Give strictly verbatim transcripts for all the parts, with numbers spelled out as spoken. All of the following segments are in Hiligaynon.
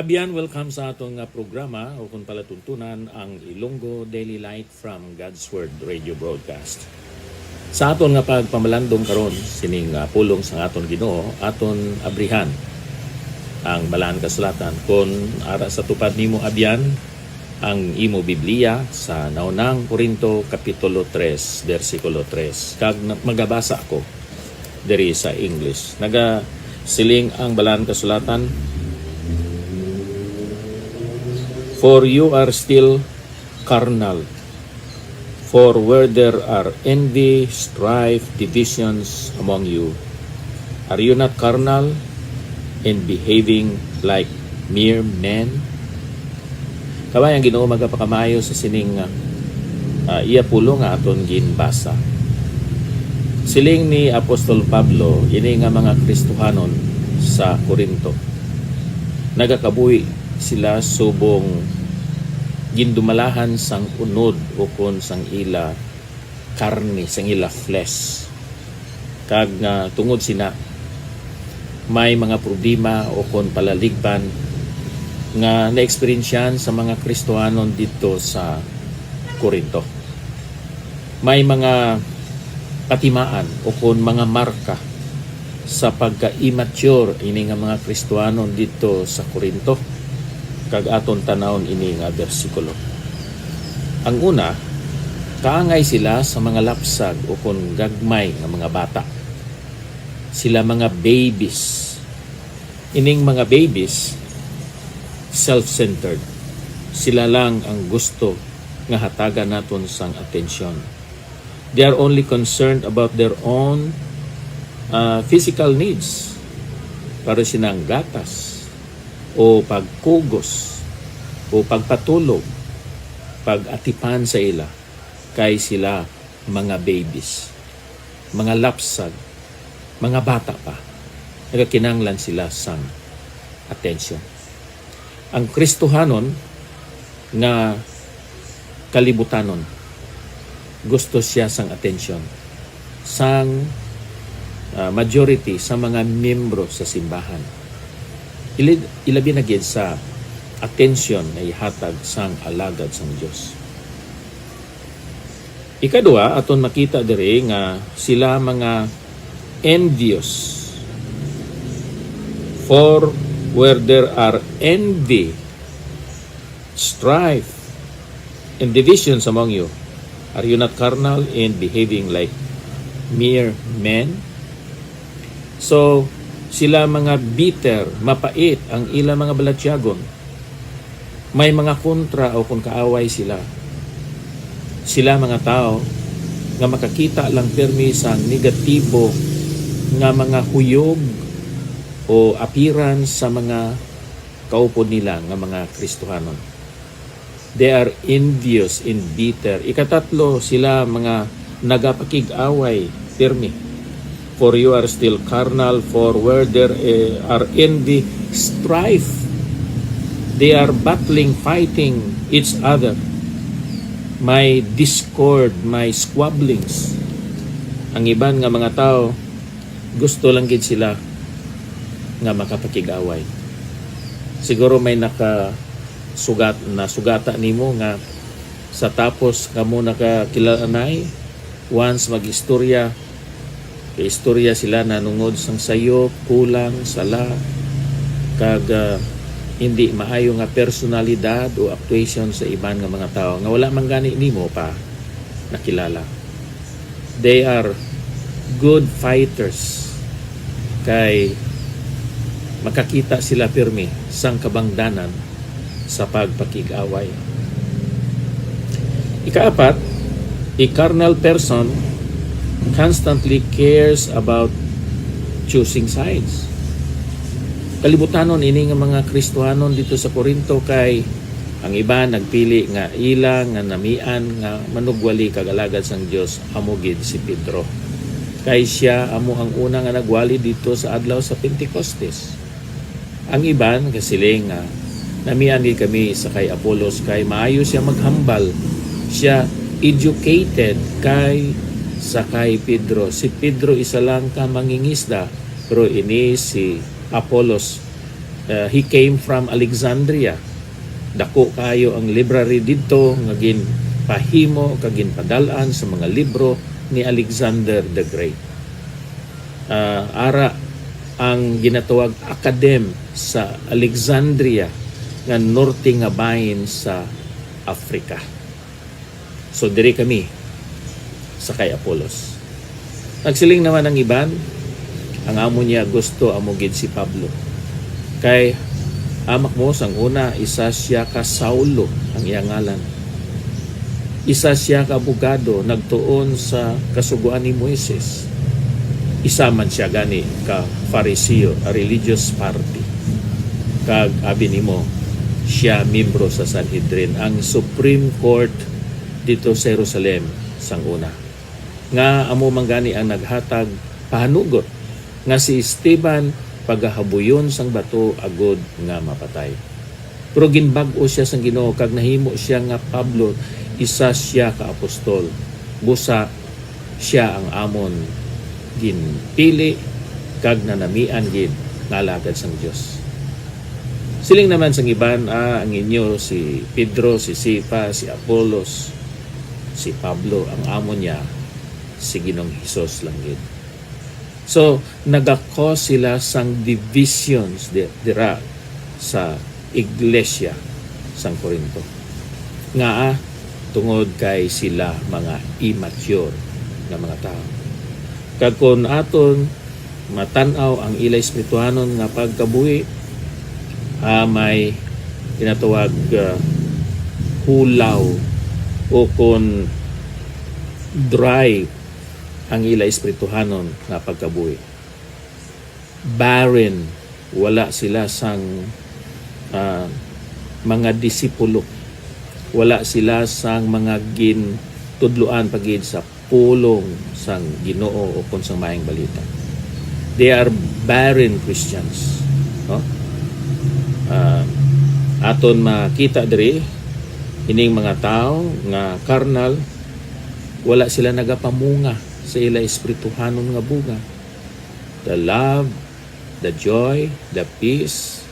Abyan, welcome sa aton nga programa o kung palatuntunan, ang Ilonggo Daily Light from God's Word Radio Broadcast. Sa aton nga pagpamalandong karon sining, ah, pulong sa aton Ginoo, aton abrihan ang Balaan Kasulatan. Kon ara sa tupad nimo, abyan, ang imo Biblia sa Naunang Korinto Kapitulo tres, bersikulo tres, kag na-, magabasa ako diri sa English. Nagasiling ang Balaan Kasulatan, "For you are still carnal. For where there are envy, strife, divisions among you, are you not carnal and behaving like mere men?" Kabay, ang Ginoo magapakamayo sa sining, ah, iya pulong nga aton ginbasa. Siling ni Apostol Pablo ini nga mga Kristohanon sa Corinto, nagakabuhi sila subong gindumalahan sang unod ukon sang ila karne, sang ila flesh. Kag nga tungod sina, may mga problema ukon palaligban nga naeksperiensyahan sa mga Kristohanon didto sa Corinto. May mga patimaan ukon mga marka sa pagka-immature ini nga mga Kristohanon didto sa Corinto, kag aton tan-awon ini nga bersikulo. Ang una, kaangay sila sa mga lapsag ukon gagmay nga mga bata. Sila mga babies. Ining mga babies, self-centered. Sila lang ang gusto nga hatagan naton sang atensyon. They are only concerned about their own, ah, physical needs. Para sinang gatas, o pagkugos, o pagpatulog, pag-atipan sa ila, kay sila mga babies, mga lapsag, mga bata pa. Nagakinahanglan sila sang atensyon. Ang Kristohanon nga kalibutanon, gusto siya sang atensyon sang, ah, majority sa mga miyembro sa simbahan. Ili-, ilabi na gid sa atensyon nga ihatag sang alagad sang Dios. Ikadua, aton makita diri nga sila mga envious. "For where there are envy, strife, and divisions among you, are you not carnal and behaving like mere men?" So, sila mga bitter, mapait ang ila mga balatyagon. May mga kontra o kon kaaway sila. Sila mga tawo nga makakita lang pirmi sang negatibo nga mga huyog o appearance sa mga kaupod nila nga mga Kristohanon. They are envious and bitter. Ikatatlo, sila mga nagapakig-away pirmi. "For you are still carnal, for where there, eh, are envy, strife, they are battling, fighting each other." May discord, may squabblings. Ang iban nga mga tawo, gusto lang gid sila nga makapakig-away. Siguro may nakasugat, nasugata nimo nga sa tapos kamo nagakilala-anay, once mag-istorya, istorya sila nanungod sang sayop, kulang, sala, kag, ah, hindi maayo nga personalidad o actuation sa iban nga mga tawo nga wala man gani nimo pa nakilala. They are good fighters, kay makakita sila pirmi sang kabangdanan sa pagpakig-away. Ikaapat, a carnal person constantly cares about choosing sides. Kalibutanon ini nga mga Kristohanon dito sa Corinto, kay ang iban nagpili nga ila nga namian nga manugwali kag alagad sang Dios amo gid si Pedro. Kay sia amo ang una nga nagwali dito sa adlaw sa Pentecostes. Ang iban nagasiling nga, "Namian gid kami sa kay Apolos kay maayo sia maghambal, sia educated kay sa kay Pedro. Si Pedro isa lang ka mangingisda, pero ini si Apolos Uh, he came from Alexandria. Dako kaayo ang library didto nga ginpahimo kag ginpadal-an sa mga libro ni Alexander the Great. Uh, ara ang ginatawag Academe sa Alexandria nga norte nga bahin sa Africa. So, diri kami sa kay Apolos. Nagsiling naman ang iban, "Ang amo niya gusto amo gid si Pablo. Kay amak mo, sang una, isa siya ka Saulo ang iyang ngalan. Isa siya ka abogado, nagtuon sa Kasugoan ni Moises. Isa man siya gani ka Fariseo, a religious party. Kag abi nimo, siya miyembro sa Sanhedrin, ang Supreme Court dito sa Jerusalem sang una. Nga amo man gani ang naghatag pahanugot nga si Esteban pagahabuyon sang bato agud nga mapatay. Pero ginbag-o siya sang Ginoo kag nahimo siya nga Pablo, isa siya ka apostol. Busa siya ang amon ginpili kag nanamian gid nga alagad sang Dios." Siling naman sang iban, "Ah, ang inyo si Pedro, si Cephas, si Apolos, si Pablo, ang amo niya si Ginoong Hesus lang gid." So, nagakos sila sang divisions di-, dira sa iglesia sang Corinto. Ngaa? Tungod kay sila mga immature nga mga tawo. Kag kon aton matan-aw ang ila espirituhanon nga pagkabuhi, ah, may ginatawag, ah, hulaw o kon dry ang ila espirituhanon nga pagkabuhi. Barren, wala sila sang, ah, mga disipulo. Wala sila sang mga gintudloan pa gid sa pulong sang Ginoo o kon sang Maayong Balita. They are barren Christians, no? Ah, aton makita diri, ining mga tawo nga karnal, wala sila nagapamunga sa ila espirituhanon nga bunga. The love, the joy, the peace,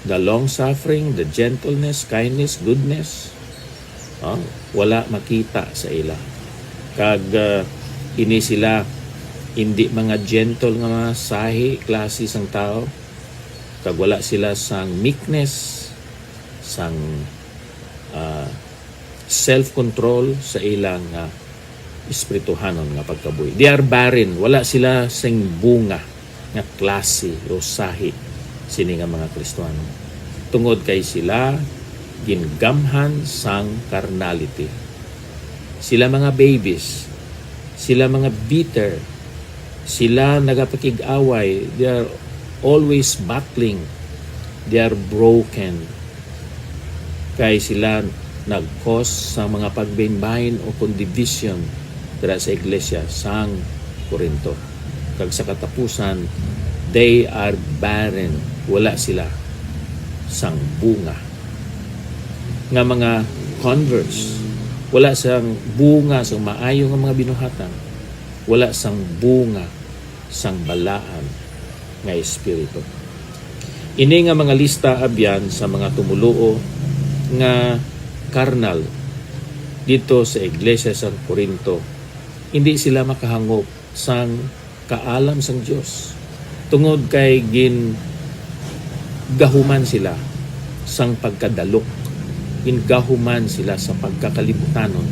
the long-suffering, the gentleness, kindness, goodness, ah, wala makita sa ila. Kag, ah, ini sila indi mga gentle nga mga sahi, klase sang tawo, kag wala sila sang meekness, sang, ah, self-control sa ilang, ah, espirituhanon nga pagkabuhi. They are barren, wala sila sing bunga nga klase o sahi sini nga mga Kristiyanon, tungod kay sila gingamhan sang carnality. Sila mga babies, sila mga bitter, sila nagapakig-away, they are always battling, they are broken. Kay sila nag-cause sa mga pagbainbain o kon division dira sa iglesia sang Corinto. Kag sa katapusan, they are barren. Wala sila sang bunga nga mga converts. Wala sang bunga sang maayo nga mga binuhatan. Wala sang bunga sang balaan nga espiritu. Ini nga mga lista abyan sa mga tumoluo nga karnal didto sa iglesia sa Corinto, hindi sila makahangop sang kaalam sang Dios, tungod kay gingahuman sila sang pagkadalok, gingahuman sila sa pagkakalibutanon,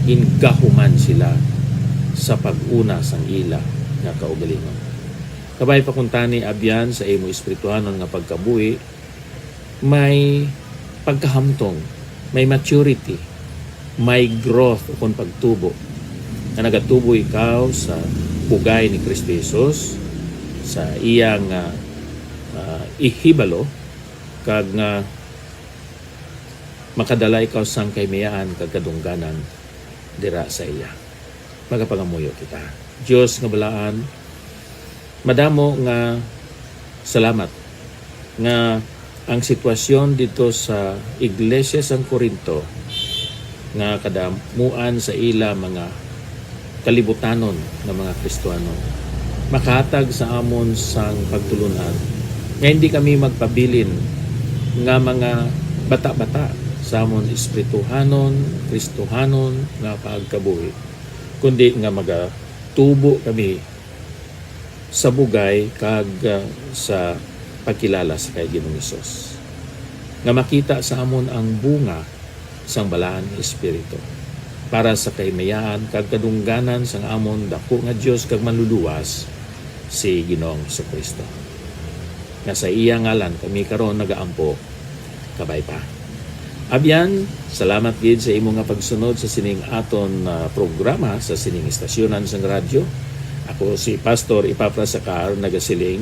gingahuman sila sa pag-una sang ila nga kaugalingon. Kabay pa kuntani, abyan sa imo espirituhanon nga pagkabuhi, may pagkahamtong, may maturity, may growth ukon pagtubo, nga nagatubo ikaw sa bugay ni Kristo Jesus, sa iya nga, ah, ihibalo, kag nga makadala ikaw sang kahimiyaan kag kadungganan dira sa iya. Magapangamuyo kita. Dios nga balaan, madamo nga salamat nga ang sitwasyon didto sa iglesia sang Corinto nga kadamuan sa ila mga kalibutanon nga mga Kristiyanon makahatag sa amon sang pagtulun-an nga hindi kami magpabilin nga mga bata-bata sa amon espirituhanon, Kristohanon nga pagkabuhi, kundi nga magatubo kami sa bugay kag, ah, sa pagkilala sa kay Ginoong Hesus, nga makita sa amon ang bunga sang Balaan nga Espiritu, para sa kahimayaan kag kadungganan sang amon daku nga Dios kag Manluluwas, si Ginoong Jesu-Cristo, nga sa iya ngalan kami karon nagaampo. Kabay pa. Abyan, salamat gid sa imo nga pagsunod sa sining aton, ah, programa sa sining istasyonan sang radyo. Ako si Pastor Epafras Sacar, nagasiling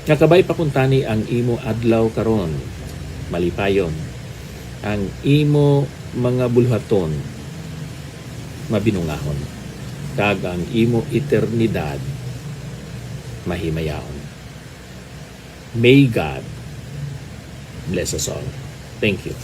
nga kabay pa kuntani ang imo adlaw karon, malipayon, ang imo mga buluhaton mabinungahon, kag ang imo eternidad mahimayaon. May God bless us all. Thank you.